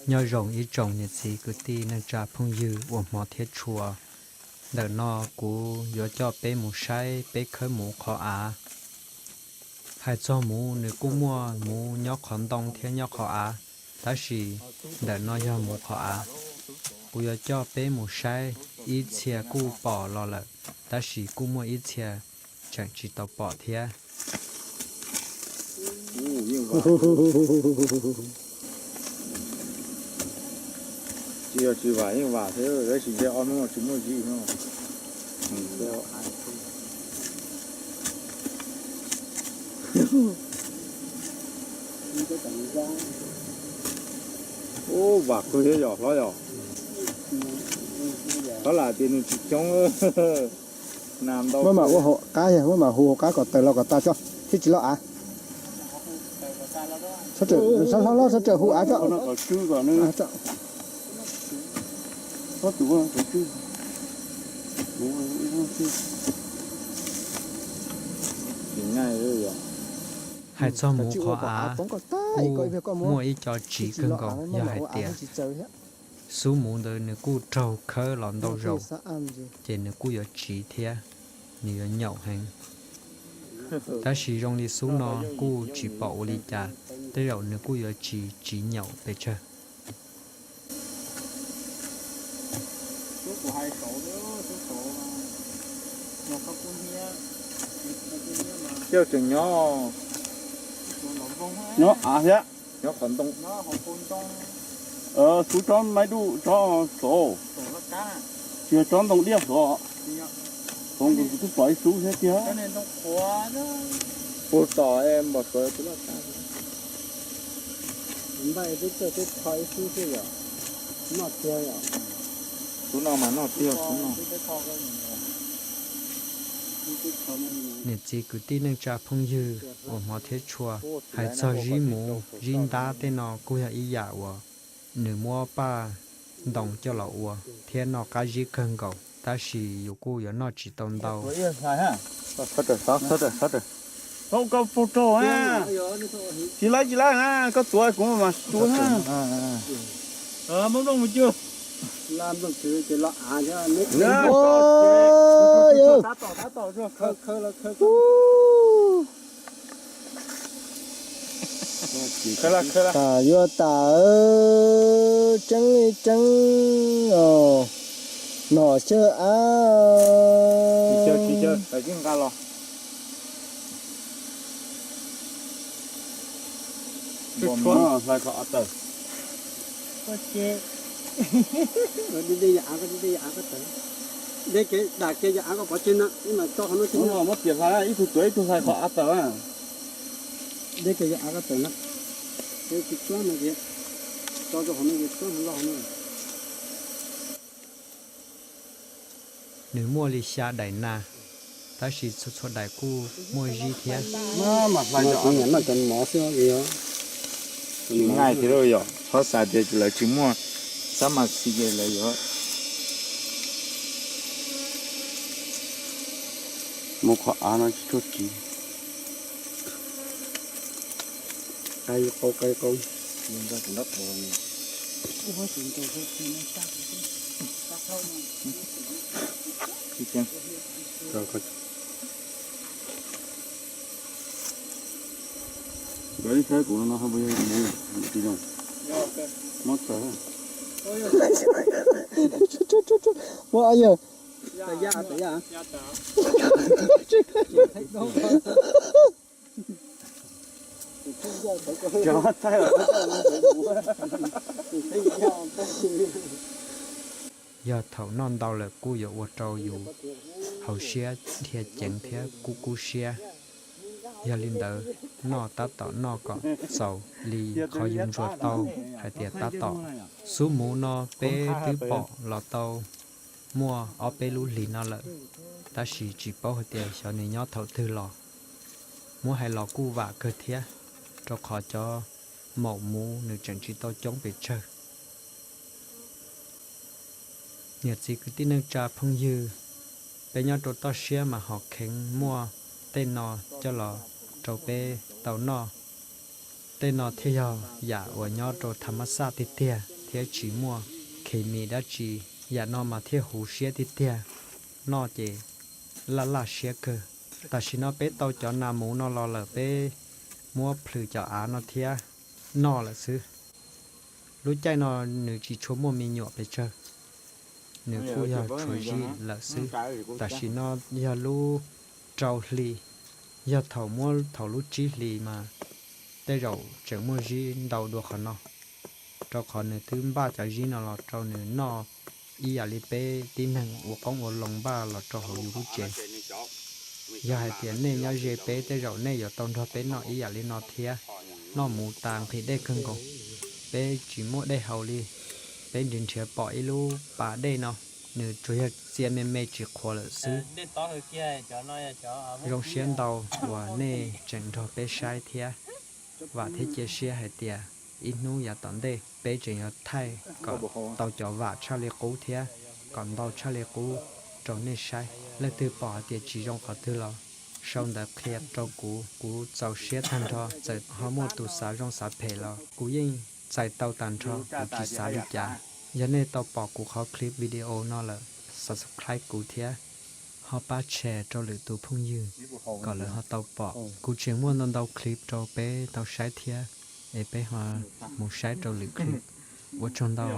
Nyob zoo ib tsoom niam txiv kwv tij neej tsa phooj ywg uas hmov thiab tshua. Ntawm no kuv yuav coj peb mus saib peb khawb muv qhov av. Hais txog muv, nws kuj muaj muv nyob qhov ntoo thiab nyob qhov av, tab sis ntawm no yog muv qhov av. Kuv yuav coj peb mus saib, ib txhia kuj pom los lawm, tab sis kuj muaj ib txhia tseem tsis tau pom thiab. Tsis yog tsis vam yeej vam thiab, tab sis ntshe ob hnub no tsis muaj zib no. Ub, vam kawg thiab yom hlob yom. Hlob lam tias nws tsis coob. Muab mam ua hauv qab, muab mam hu hauv qab kom tawm los kom tas tso, thiaj tsis loj av. Sawv hlob hlob sawv tseem hu av tso. Hais txog muv qhov av, kuj muaj ib co tsiv kawg nkaus, yog hais tias xub muv ntawd nws kuj raug khawb los ntau zaus, ces nws kuj yuav tsiv thiab, nws yuav nyaum heev. Tab sis zoo li xub no kuj tsis pom ua li cas, tej zaum nws kuj yuav tsis tsiv nyaum pes tsawg. Coj tseem nyob, nyob av thiab, nyob qhov ntoo. Xub tsob maib duj tsob saud, tsis yog tsob ntoo diaj saud. Saud kuv twb pom ib xub thiab tiag. Puag tom npom suav. Xub no mas noj tiag xub no. Niam txiv kwv tij neej tsa phooj ywg uas hmov thiab tshua, hais txog zib muv zib ntab tej no kuj yog ib yam uas nws muab paj ntoo coj los ua thiab noj qab zib kawg nkaus, tab sis yus kuj yuav noj tsis tau ntau. Tsis laib tsis laib, koj tuav kuv mam tuav. Tas yuav tas, tseeb li tseeb os, nom xyaw av. Dej kev dam kev yog av koj pov tseg na, ib mam tso qhov no tsis muab tias hlais, ib tug tuav ib tug hlais qhov av tawm. Dej kev yog av koj tawm na, tsis txob no ces tso rau qhov no ces txob loj no. Nws muaj li xya daim na, tab sis txhua txhua daim kuj muaj zib thiab. Kuv nyiam noj cov mov xwb os. Tsis nqaij thiab lauj, yog txhob xav tias lawv tsis muaj xab mas xis ces lawv yuav. Mus qhov av no tsis tshua tsiv. Qau qau. Nkawd ib saib kuv no no, muab tawm. Muab yawg. Yog thaum noj ntau lawm kuj yuav ua rau yus hauv siab dhia ceev thiab kub kub siab. Yog li ntawd, noj tab tom noj kom txaus li qhov yus ntsuas tau hais tias tab tom. Xub muv no peb twb pom los tau muaj ob peb lub hlis no lawm, tab sis tsis paub hais tias xyov nws nyob thaum twg los. Muab hais los kuj vam kawg thiab, rau qhov cov maum muv nws tseem tsis tau coob pes tsawg. Niam txiv kwv tij neej tsa phooj ywg, peb nyob rau toj siab mas ho kheev muaj tej no coj los rau peb tau noj. Tej no thiaj yog yam uas nyob rau tham mas xaj tiag tiag thiab tsis muaj khes mis dab tsi. Yam no mas thiaj huv siab tiag tiag, noj ces laj laj siab kawg. Tam sim no peb tau cov nas mus no los lawm, peb muab plhws cov av no thiab noj lawm xwb. Lub caij no nws tsis tshua muaj me nyuam pes tsawg, nws kuj yog tshuav zij lawm xwb. Tam sim no yog lub rau hli, yog thaum muab thaum lub tsib hlis mas tej zaum tseem muaj zij ntau dua qhov no, rau qhov nws twb npaj cov zij no los rau nws noj ib yam li peb tib neeg ua qoob ua loo npaj los rau hauv yus lub tsev. Yog hais tias nej nyob ze peb, tej zaum nej yuav tau nrog peb noj ib yam li no thiab. Noj mus tas nqhis dej kawg nkaus, peb tsis muaj dej haus li. Peb nrhiav nrhiav pom ib lub pas dej no, nws tsuas yog txia me me tsis qhuav lawm xwb. Zoo siab ntau uas nej tseem nrog peb saib thiab. Vam thiab cia siab hais tias ib hnub yav tom ntej peb tseem yuav thaij kom tau cov vam tshaj li qub thiab kom ntau tshaj li qub rau nej saib. Leej twg pom hais tias tsis zoo qhov twg los sau ntawv qhia rau kuv, kuv txaus siab tag nrho. Txawm ho muaj tus xav zoo xav phem los kuv yeej txais tau tag nrho, kuv tsis xav li cas. Yog nej tau pom kuv qhov clip video no lawm, subscribe kuv thiab ho pab share rau lwm tus phooj ywg kom lawv ho tau pom. Kuv tseem muaj ntau ntau clip rau peb tau saib thiab, es peb ho mus saib rau lwm clip. Ua tsaug ntau.